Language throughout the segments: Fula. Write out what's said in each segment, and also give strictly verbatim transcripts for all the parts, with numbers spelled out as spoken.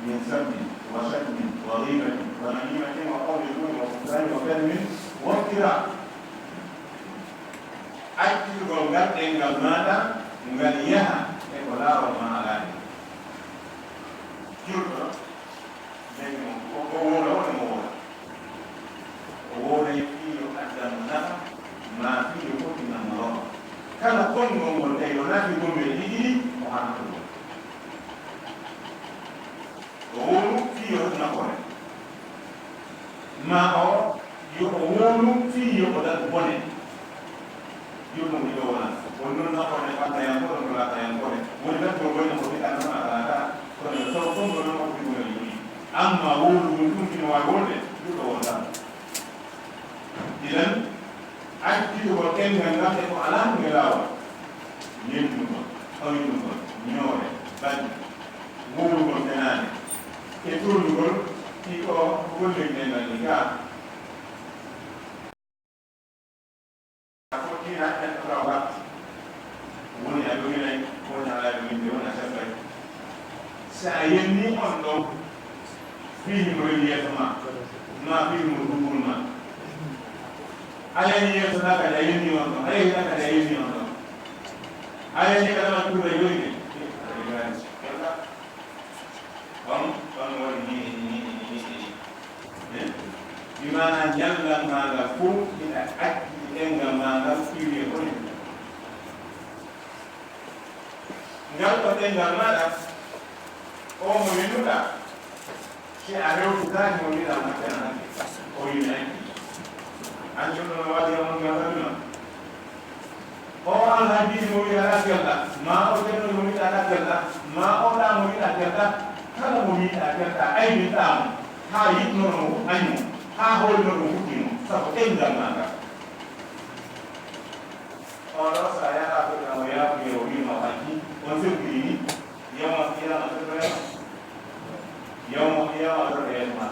من سب وشتم وغيبة ونميمة وقول زور وبهتان وكذب وافتراء. Accitugol ngal ɗemngal maaɗa, ngal yaha e ko laawol maa alaa heen. Juulɗo, nehdi mum ko o wowla woni mo wowla. O wowlay fii yo addan mo nafa, maa fii yo fottinan mo lorra. Kala konngol ngol tawi wonaa fii bonnude ɗiɗi ɗii, o haɗataa ɗum. O wowlu fii yo heɓu nafoore. Maa o, yo o wowlu fii yo o daɗu bone. Juulɗo mo ɗiɗo wonaa. Woni noon nafoore ɓantayankooɓe ko laatayankooɓe. Woni daɗgol boyna ko wiɗaa noon a laata. Kono yo taw konngol noon ko wiɗo no yoni. Amma wowlugol ɗum ina waawi wonde, juulɗo wontaa. Idan, accitugol ɗemngal ngal e ko alaa ko e laawol. Ñenndugol, hoynugol, ñoore, balɗe, wuurugol fenaande, e tolnugol, ɗi ko golle ɗemngal ɗi gaa. A fottiina neɗɗo taw ngal. Woni a ɗominay, woni alaa ɗominde, woni a seffay. Si a yennii on ɗon, fii himo rewii yeeso maa, maa fii himo duwul maa. A yanii yeeso ɗaa kadi, a yennii on ɗon, a yanii ɗaa kadi, a yennii on ɗon. A yanii kadi, a tuuray yoyde. On, on waɗi nii, nii, nii, nii, nii, nii. Eh? Bi maanaa ñallal maa ngal fof, hiɗa acci ɗemngal maa ngal, iwi e bone. Ngal ko ɗemngal maaɗa, o mo winnuɗaa, si a hewtitaani mo wiɗaa mo accana hakke, o winnay. An joɗɗo no waɗi on ngal aduna. O alhaji mo wiɗaa ɗaa kelɗaa, maa o ceerno mo wiɗaa ɗaa kelɗaa, maa o ɗaa mo wiɗaa kelɗaa, kala mo wiɗaa kelɗaa, aybinɗaa mo, haa yiɗnoro mo añ mo, haa hoolnoro mo huɗɗi mo, sabu ɗemngal maa ngal. Oɗo, so a yahaa to kam o yaafuye, o wiima o acci, on sirkini ni, yawma qiyaama torroyama. Yawma qiyaama torroyama.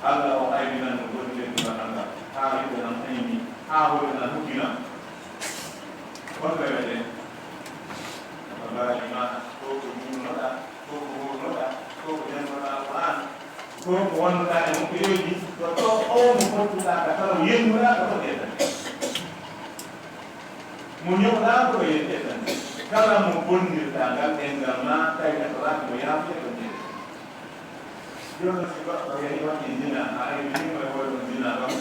Alla o aybinan no gondi ɓe duwa nanga, haa yimɓe nan ayni, haa hoore nan hukkina. On rewete. Ko mbaali ma, ko ko juulnoɗaa, ko ko wuurnoɗaa, ko ko janngoɗaa Alquraan. Ɗo ko wonnoɗaa e moƴƴereeji, ko ɗo oo mo fottuɗaa ka kala, mo yennuɗaa ko ɗo ƴettata. Mo ñoɓɗaa ko ɗo ƴettata. Kala mo bonnirɗaa ngal ɗemngal maa, tawi a toraaki mo yaafude ko ƴettata. Jooni si goɗɗo yahii waɗi zina, a aybinii mo e hoore on zina ɗon,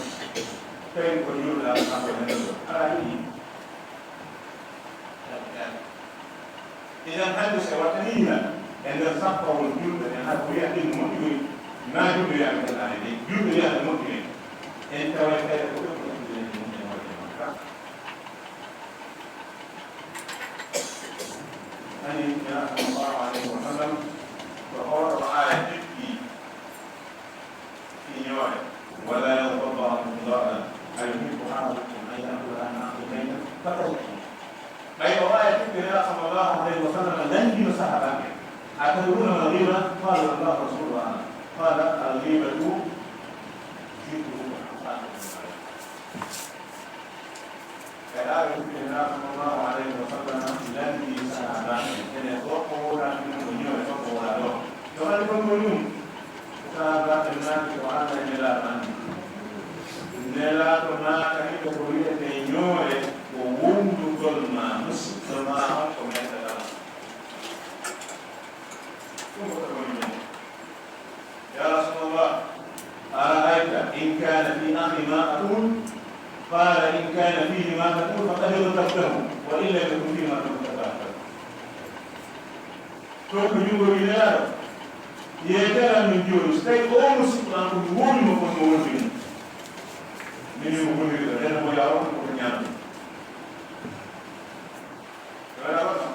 tawi ko juulɗaa ko kanko nanɗo. Alaa yiɗi. Idan hannde so waɗanii lan e nder sappawol juulɓe ɓen, hay ko wiya ɗin moƴƴoyi, naa juulɓe wiya ɓe ɗaani de, juulɓe wiya ɓe moƴƴoyi. En taway kayre ko ɓe ko moƴƴude en mum en waɗi makka. Ani Nulaaɗo sallallahu alayhi wa sallam ko oɗo aaya jippi. Siñoore, ولا يغضب بعضكم بعضا أيحب أحدكم أن يأكل لحم أخيه ميتا فكرهتموه. Ɓay o aaya tigi Nelaaɗo sallallahu alayhi wa sallam lanndino sahaabaaɓe, أتدرون ما الغيبة؟ قالوا الله ورسوله أعلم. قال الغيبة ذكر أخيك فيما يكره. Nelaaɗo sallallahu alayhi wa sallam lanndii sahaabaaɓe, ene ɗo ko wowlaa ɗum ko ñoore, ɗo ko wowlaa ɗo. Ɗo waɗi kon ko ɗum. Sahaabaaɓe naati ko Alla e Nelaaɗo anndi. Nelaaɗo naatani ɓe ko wi'etee ñoore, ko wowlugol ma musiɗɗo ma on ko mettaɗaa mo. Ɗum ko ɗum woni ñoore. يا رسول الله، أرأيت إن كان في أخي ما أقول؟ قال إن كان فيه ما تقول فقد اغتبته، وإن لم يكن فيه ما تقول فقد أغتبته. Toon ko junngo wi Nelaaɗo, yeetere am min jooni, so tawi oo musiɗɗo am ko mi wowli mo, kono mo wowli mo. Min mo wowliri ɗo, ene mo yawa ko ko ñaami. Wala wala.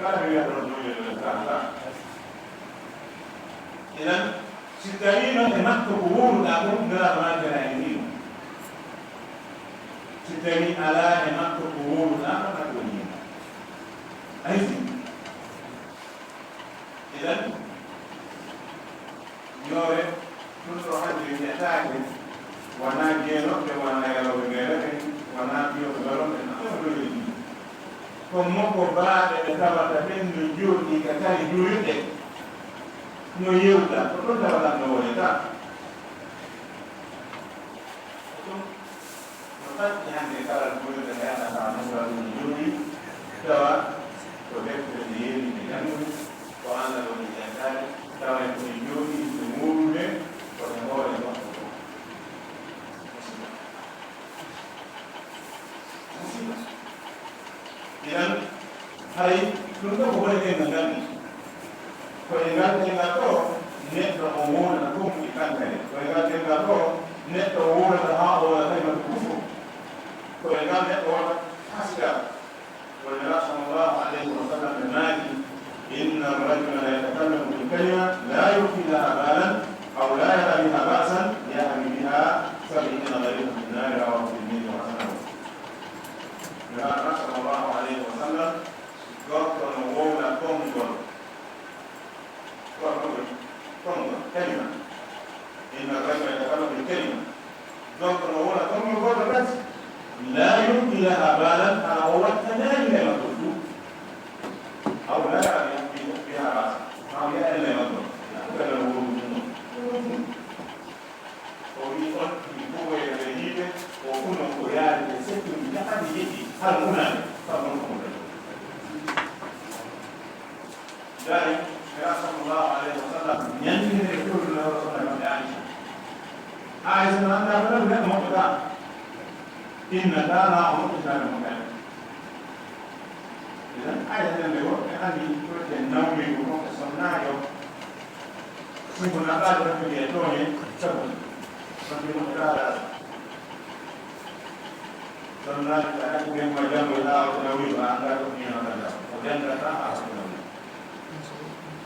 Kala mi wiyata ɗon ɗum yo ɗum tan tan. Idan, si tawii noon e makko ko wowluɗaa ɗum, Nelaaɗo maa jara e nii. Si tawii alaa e makko ko wowluɗaa ɗum, a ɗum nii. A hisi? Idan, ñoore, ɗum ɗo hannde wiyetaake, wonaa jeenooɓe, wonaa yalooɓe meere ɓen, wonaa fiyooɓe balon ɓen, ɗum ɗo leydi. Ko mokobaaɓe ɓe tawata ɓen no jooɗii ka kare juulirɗe. No yewta, ko ɗon tawa lanno woni ka. Ko ɗum no fatti hannde kala juulirde heɗata ka nura ɗum juuli, tawa ko defte ɗe yeeɗi ɗe janngude, ko Allah woni janngaade, tawa e ko ɗe jooɗi ɗe wuurude, ko e hoore makko ɗum. Musiba. Musiba. Idan, hay ɗum ɗo ko woni ɗen no nganndi. Ko e ngal ɗemngal ɗo neɗɗo o wowlata konguɗi kankane. Ko e ngal ɗemngal ɗo neɗɗo o wowlata haa o waɗa kalimatu kufru. Ko e ngal neɗɗo wonata faasiqaajo. Ko Nelaaɗo sallallahu alayhi wa sallam ɓe maaki, "Inna rajula la yatakallamu bil kalima la yulqi laha balan aw la yara biha ba'san yahwi biha sab'ina khariifan fi nnaari," rawahu Tirmidhi wa hasanahu. Nelaaɗo sallallahu alayhi wa sallam, gorko no wowla konngol. Konngol, konngol, kalima. Inna rajula yatakallamu bil kalima. Gorko no wowla konngol gooto kadi. La yulqi laha balan, hara o wattanaani e makko fuu. Aw la yara biha ba'san. Maa o yi'a e makko. Ko ɗum wowlu ɗum ɗo. O wi'i on ɗi bugoyere yiite, o uno ko yaari e settuɗi capanɗe jeɗɗi, hara unaani, kam woni ko ɗum. Dari, Nelaaɗo sallallahu alayhi wa sallam, ñande nde ɓe ƴeewtuno Nelaaɗo sallallahu alayhi wa sallam, Aisha. Aisha no anndaa ko ɗum neɗɗo moƴƴo ka. Inna ka na o moƴƴitaani mo kadi. Idan, Aisha ñande goo, ɓe anndi ko wiyetee nawliigu ko e sonnaajo. Ɗum ko naɓaaɗo rewɓe e tooñe sabu. Ɗum ko ɗaɗa. Ɗon naati ka ɗaɗi ɓen ma janngo haa o tawii ko anndaa ko ɗum yino kala. O janngata haa o tawii.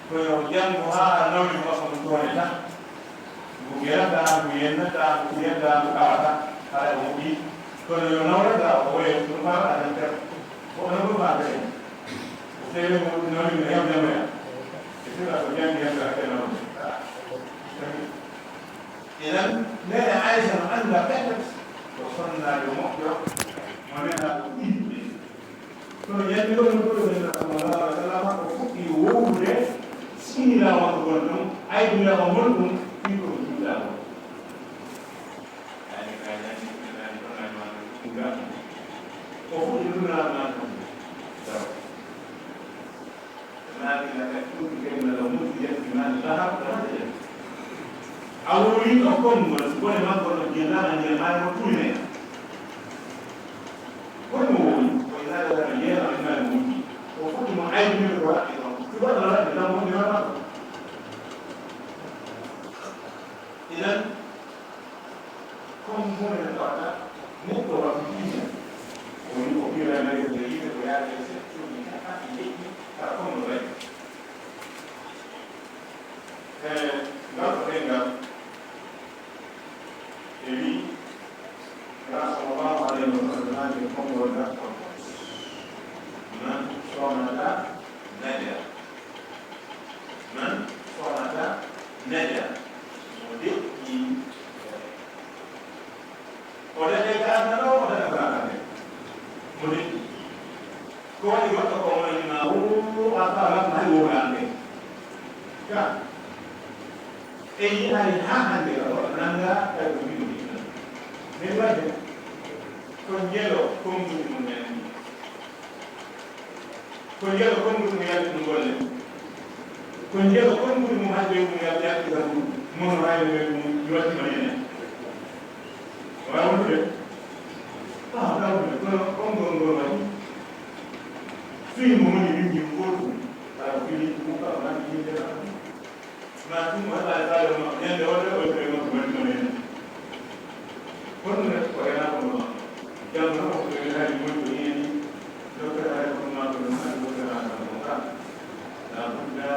Ko yo janngo haa nawli mo ko ɗum tooñata. Ngu gerata, ngu yennata, ngu yetta, ngu awata. Haɗa ko moƴƴi. Kono yo nawrata o woye ɗum haa adantere. Ko onon ɗum haa kadi. O feere mo ɗum nawli mo yam yam yam. E sira ko janngi yam ka kadi nawli. Idan, nene Aisha no annda ɓe tati ko sonnaajo moƴƴo, mo nena ko ɓiɗɗe. Kono ñande ɗo no ɗo nena sallallahu alaihi wasallam o fuɗɗi wowlude siira makko gon ɗum, aybinira o mon ɗum, fii ko juuɗa o. Yani ka ñande ɗo nani ɗo nani ma ɗum ɗum gam. O fuɗɗi ɗum nana ma ɗum. Daw. Naafila ka ɗum ɓe nana mutu yettimaani lahar ko wonde yen. A wowlii ɗo konngol, bone makko no jellaa nder maayre mo tuuyne. Kono mo wowli, ko inaade wona yeena o inaade mo wujji. O foti mo aybinirde ko waɗi ɗon. Si goɗɗo no waɗi tan wonde wona ɗo. Idan, Comme mune no tawata neɗɗo waɗi piija, o wi o piira nagirde yiite ko yaade e settuji capanɗe jeɗɗi kala konno waɗi. E ngal ɗo ɗengal, e wi Nela sallallahu alayhi wa sallam naati e konngol ngal kon, man sonata naja. Man sonata naja. Mo deƴƴi. O dañay ka aduna ɗo, o daña ka aduna. Mo deƴƴi. Ko waɗi goɗɗo ko wonani ma, o, a faala ko hay wowlaande. Ka. E yiɗaani haa hannde ka, o nannga tawi ko wiɗo wiɗo. Min waɗde ko njelo konnguli mum en. Ko njelo konnguli mum yalti no golle. Ko njelo konnguli mum hannde mum yalti yalti ka mum. Mono hayre mum yalti ma nene. Wawude. Ah, wawude. Kono konngol ngol waɗi. Fii mo woni winndi ngol ɗum. Ala ko fini ɗum ka o nandi yimɓe ma. Ma ɗum o heɓaani faale makko, ñande wonde o heɓi makko woni ɗon heen. Kono nag ko renaa ko ɗum makko. Janngo noon o ɓe haaji woni ko yeeni, dokkata haaji ko ɗum makko ɗum haaji dokkata haaji ko ɗum ka. La budda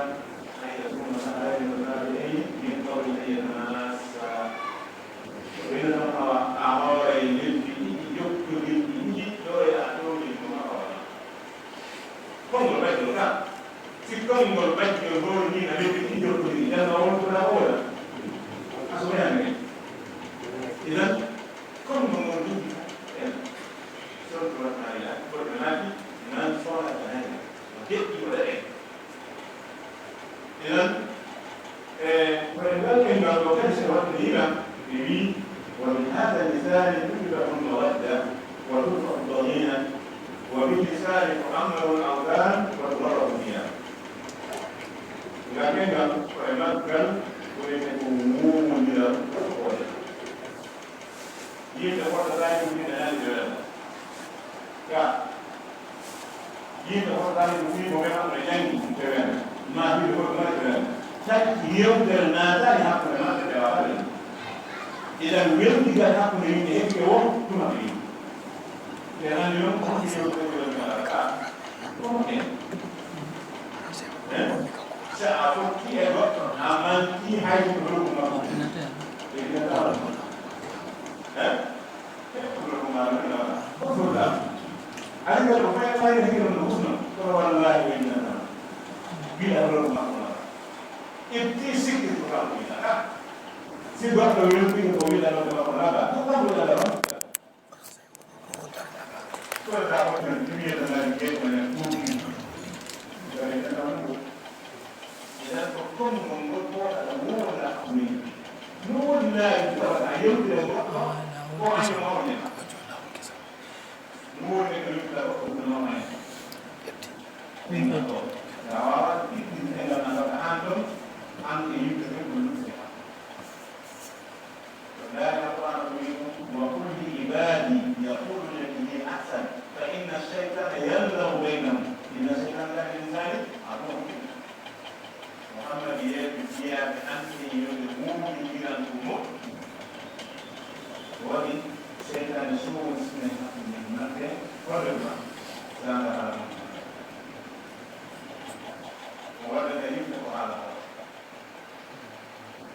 an yakuna haaji ko tabi'ayni min qabli an yatamassa. Ko ina ɗon awa a hoore lebbi ɗiɗi jokkondirɗi ɗiɗi ɗo e a ɗowli mo a hoore. Konngol bajjol ka. Si konngol bajjol hoori ni na lebbi ɗiɗi jokkondirɗi, jannga wontuɗa wooda. Asoyani. Idan, konngol ngol joggi ka. En. Sontu waɗnaari la, koɗo naati, nan soona ka nani. Deƴƴi ko ɗaɗe. Idan, E, kono ngal ɗemngal ɗo kadi, so waɗde yima, ɓe wii, "وبهذا اللسان تجلب المودة وترفع الضغينة، وباللسان تعمر الأوطان وتورث الديار." Ngal ɗemngal ko e maggal woni ko wuumondiral hoore. Yimɓe fotata e ɗum ina nani ɓe wela. Ka yimɓe fotata e ɗum wiigo ɓe maɓɓe janngi ɓe wela. Ma wiigo ɓe mari ɓe wela. Taki yewtere naataani hakkunde maɓɓe ɓe waɗa ɓe. Idan weldigal hakkunde yimɓe heɓi ɓe won tuma ɓe yimɓe. Ɓe nani noon ko yewtere ɓe wela ka. Ɗum en. Eh? So a fotti e goɗɗo, a manti hay ko lowru makko. Ɓe wiya ko hono. Eh? Ko lowru makko, ko lowru makko. Ari ngal ko fay, fay hino no husno, kono wallahi o innata. Wiya ko lowru makko. Itti sikki ko kanko wiya. Ah. Si goɗɗo welti ko wiya ɗo ko makko naɓa. Ko kanko wiya ɗo. Ko ndaari Alqur'aana ko wi'i ɗum, "وقل لعبادي يقولوا التي هي أحسن، فإن الشيطان ينزغ بينهم، إن الشيطان كان للإنسان عدوا مبينا." Muhammad yeeɓi jiyaaɓe an ɓen yo ɓe wuurndiran ko moƴƴi. Waɗi seytaane suuɗa sina hakkunde maɓɓe, hoore ma, zanga haala. Ko waɗata yimɓe ko haala hoore.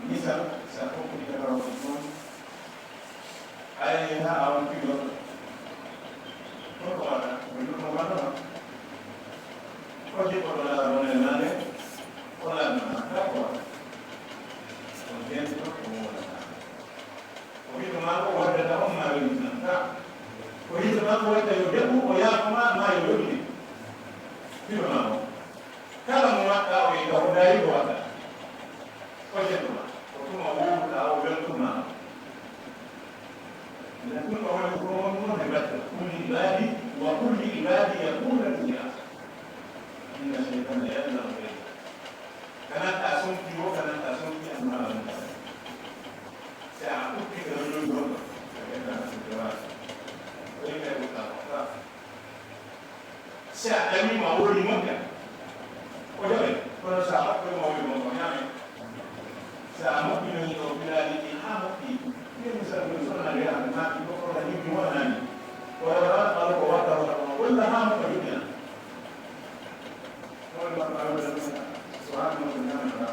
Misal, si a fokkiti ka tawa ko ɗum, ay, haa a wonti ɗo. Ko ko waɗa? Ko ɗum ko waɗa ma? Ko jikko ɗo laara ɗon e naange, ko laarna ma, ka ko waɗa? Ko ndeen ɗo ko wonata. O wi'no ma ko waddata on ma weltinan ka. O wi'no ma ko watta yo deɓu, o yaafo ma, ma yo weltin. Wi'no ma ko. Kala mo waɗɗa o yiɗa o daari ko waɗɗa. O jeɗɗuma. Ko tuma wowluɗa o weltuma. Nde ɗum o woni ko on ɗum e batte. Kulli ibadi wa kulli ibadi yaqulu lati hiya ahsan. Inna shaytana yanzagu bayna. Kanata sonki wo, kanata sonki amma la mutala. Sa a ukki ko ɗum ɗum. Ko ɗum ɗum ɗum. Si a ɗawiima, a woodi moƴƴa, o jaɓay. Kono si a haɓɓoyii ma, woodi moƴƴa, o ñaamay. Si a moƴƴinoyi ɗo filaali ɗi haa moƴƴi, ɗin misal ɗum sonna nde haa ɓe maaki ko kono yimɓe wonanaani. Ko rewata ɓalo ko watta wata kono golla haa moƴƴa joƴƴina. Hoore makko a wona ɗum so haa moƴƴa ñaamata.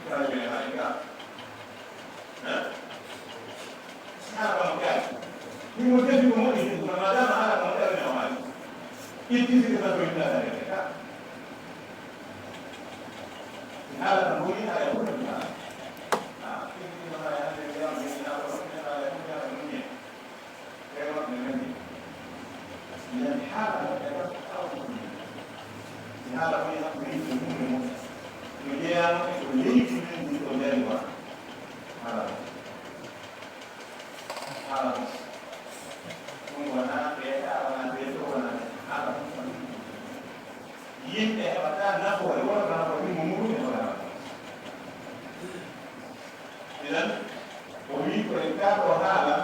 Kala ɓe haali ka. Haala ko moƴƴaani. Min mo tefi ko moƴƴi, kono maadaama haala ko moƴƴaani, mi hawaani. Itti sike tan ko yimɓe aɗa rewde ka. Mi haala tan ko yimɓe aɗa rewde ka. Ah, itti ko haala hannde mi yawa mi yawa ko haala hannde mi yawa mi yawa. Rewa mi nani. Mi nani haala ko ɓe waɗi awa ko mi. Mi haala ko yimɓe ko yimɓe mum e mum. No jeyaama e ko leydi men ndi ko ndari wa. Haala ko. Haala ɗum wonaa ɓeeta, wonaa ɓeeto, wonaa ɓeeta. Haala ɗum ko ɗum. Yimɓe heɓata nafoore, wonata nafoore, ɗum mo muɗum e wonaa. Idan, o wii ko e kaa ɗoo haala,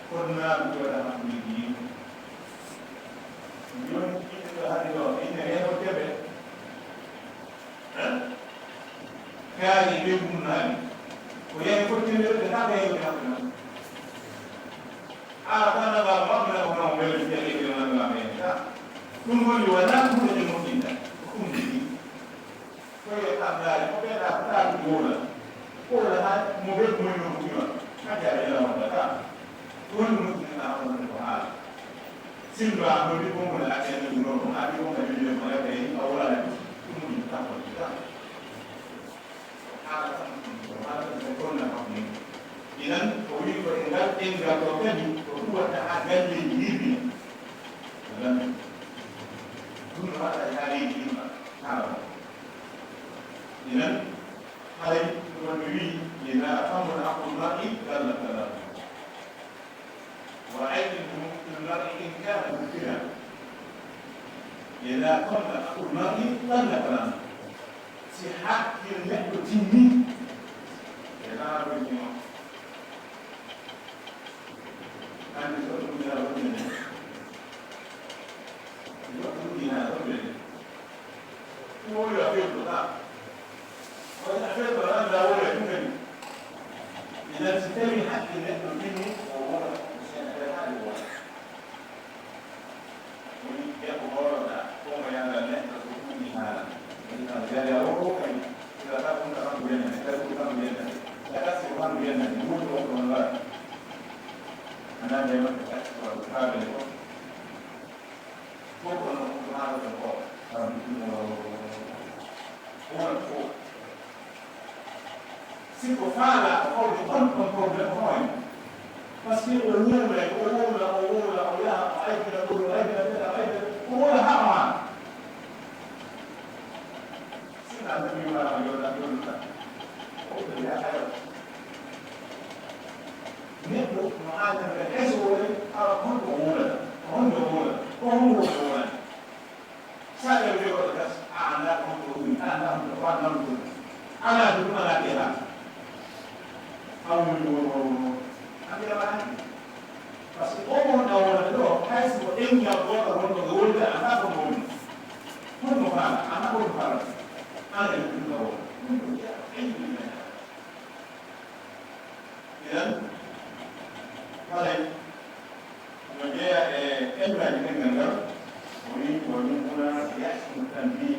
fotnaaɓe jooɗa hakkunde yimɓe. Jooni, yimɓe ɗo hade ɗo, ine reeno kebe. Kaari ɓe gumnaani. Ko yahi fottindere ɓe taa ɓe yewde hakkunde maɓɓe. Ala tan nanga maɓɓe na ko non wele fiya e ɓe nanga ɓe ta. Ɗum woni wala kuuɗe ɗe moƴƴinta. Ko ɗum ɗi. Ko yo kam daari ko ɓe ta ko taari ɗum wona. Ko wala ha mo ɓe ko woni ɗum ɗum. Hajja ɓe la wonda ta. Ko woni ɗum ɗum na wonde ko haala. Sinno a holli Konngol Atten ɗum ɗon, a wi Konngol Atten ɗum ɗon, a wi Konngol Atten ɗum ɗon. Idan, o wi ko e ngal ɗemngal ɗo kadi, ko ɗum waɗta haa galleeji yirwina. Ɗum no waɗa e haa leydi yirwa. Haa ɗo. Inan, haray ko wonde wi, إذا كمل عقل المرء قل كلامه. وعينه في المرء إن كان مبصرا. إذا كمل عقل المرء قل كلامه. Si hakkil neɗɗo timmi, e laawol jimo. Hannde so ɗum yaa wonde ne. Yo ɗum yaa wonde ne. Ɗum woni affaire ɗo ɗa. Woni affaire ɗo ɗa, nda wona ɗum kadi. Inan si tawi hakkil neɗɗo timmi, o wona, o sena ɓe haali wona. Woni debbo hooroɗa, ko mo yalla neɗɗo ko ɗum mi haala. Woni kam yalla o ko kadi. Ila ka ɗum ka kanko yalla, ka ɗum kanko yalla. Ka kasi ko kanko yalla, woni ko ko ngara. Ana de ma ka kasi ko ko kabe ko. Ko ko no ko haala ko ko. Kam ɗum o wona ko. Si ko faalaaɗo on, on, on problème o waɗi. Parce que o wowlay, o wowla, o wowla, o yaha, o aybina ɗo, o aybina ɗo, o aybina, o wowla haa o haala. Si na ɗum mi wala, o yolna, yolna. O wowla, yaha, yaha. Neɗɗo no aadata, hay so wowlay, awa, honɗo o wowlata? Honɗo o wowlata? Ko honɗo o wowlata? Sadio Diop ko gas, a anndaa ko honto o woni, a anndaa honto o anndaa honto o woni. Alaa ɗum, alaa ɗe haala. Aw woni won, won, won, won. Anndi awa anndi. Parce que o won ɗa wonata ɗo, hay so ko ɗemngal gootal wonɗo ɗo woni, a anndaa ko woni. Honno faala, a anndaa ko faala. Ana e ɗum ɗo won. Ɗum ko jeyaa, ɗemngal men. Idan, haray no jeyaa e ɗemngaaji ɗemngal ngal, o wi'i ko min huna yahsunu tanbih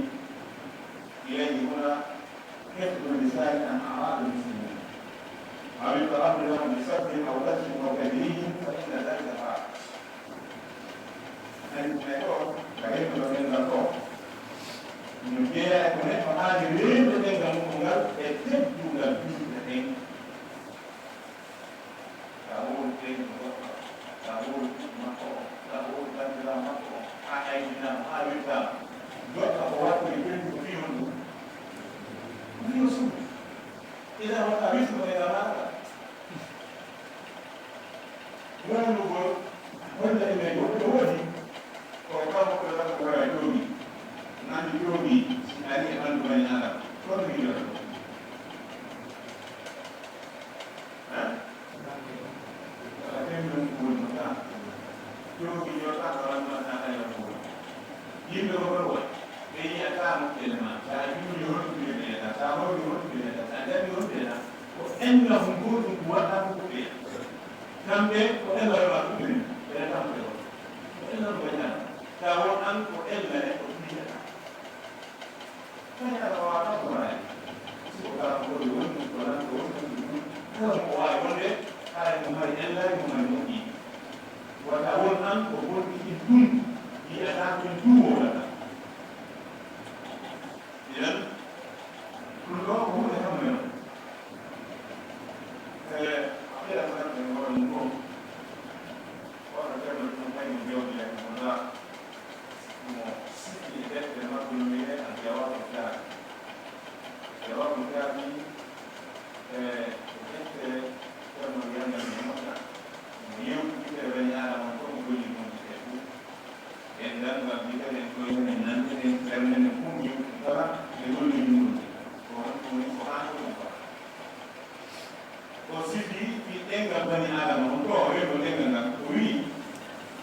ilayhi huna hifdhu lisani an a'rad al-muslimin. Aw at-ta'arrud lahum bi sabbin aw qadhfin aw tajrihim fa inna dhalika haram. Kadi ɓe ɗo, ka rewɓe ɗo ɗemngal ɗo, no jeyaa e ko neɗɗo haani rewde ɗemngal mum ngal e teddungal julɓe ɓen. Ka wowlu ɓeydu goɗɗo, ka wowlu ɓiɗɗo makko o, ka wowlu banndiraawo makko o, haa aybinaama, haa wirtaama. Goɗɗo ko waɗɗori ɓeydu ko fii honɗum? Ko fii o suuɗi. Ina wata wirtude e namaata. Wowlugol holla ene goɗɗo woodi, ko kanko ko wara joomi, nandi joomi, si ari e ɓanndu bani Aadama, kono mi yiyata ɗum. Hein? Wala ɓen ɗum ko woni no tan. Joomi yo tan ko wala no tan ko woni. Yimɓe ko ɗon woni. Ɓe yiyataa moƴƴere ma. Sa juuli, honto mbiyata? Sa hawri, honto mbiyata? Sa jaabi, honto mbiyata? Ko enna hon gotum ko waɗa ko ɓeya. Kamɓe ko enna rewa ɗum ɓe. Ɓe tan ɓe woni. Ko enna no waɗa. Sa won an ko enna e ko mbiyata. Kadi ala wawa tan ko waawi. Si ko kala ko ɗo woni, ko lan ko woni, ko ɗum. Kala ko waawi wonde, haray mo mari enna, mo mari moƴƴi. Wata won an ko bonɗi ɗin tun, yi'ata ɗin tun wowlata. Idan, ɗum ɗo ko huunde hammude non. E, aɓira ko tan ɓe ngoro mum ɗo. Wata ɓe no ɗum kañum jawdi e mo na. Mo sikki e defte makko no wiyee Al Jawaabu Kaafi. Jawaabu Kaafi, e, ko defte Ceerno Yahya Moussa. Mo yewtidii e bani Aadama fof, mo golli ɗum e fuu. En nganndal mbiɗen en koye men nande en ɓernde men fof yewti kala e golleeji mum. Ko honɗum woni ko haani ɗum ko? O sifi fii ɗemngal bani Aadama, on ɗo o rewno ɗemngal ngal. O wi'i,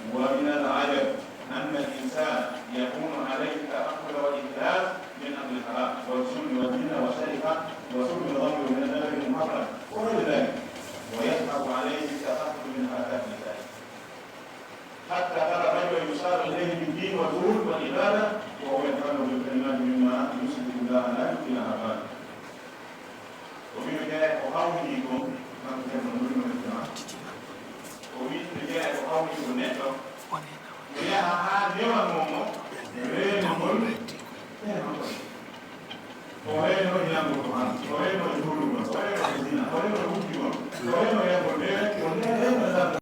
ومن العجب أن الإنسان يهون عليه التأكل والإفلاس من أكل الحرام والظلم والزنا والسرقة وشرب الخمر من النذر المحرم وغير ذلك، ويصعب عليه التخلص من حركات اللسان. حتى ترى الرجل يصار إليه بالدين والزهد والعبادة وهو يتكلم بالكلمات مما يشرك بالله لا يلقي لها بالا. O wi'i no jeyaa e ko hawni kon, kanko Ceerno Moussa Malick Thiam. O wi'i no jeyaa e ko hawni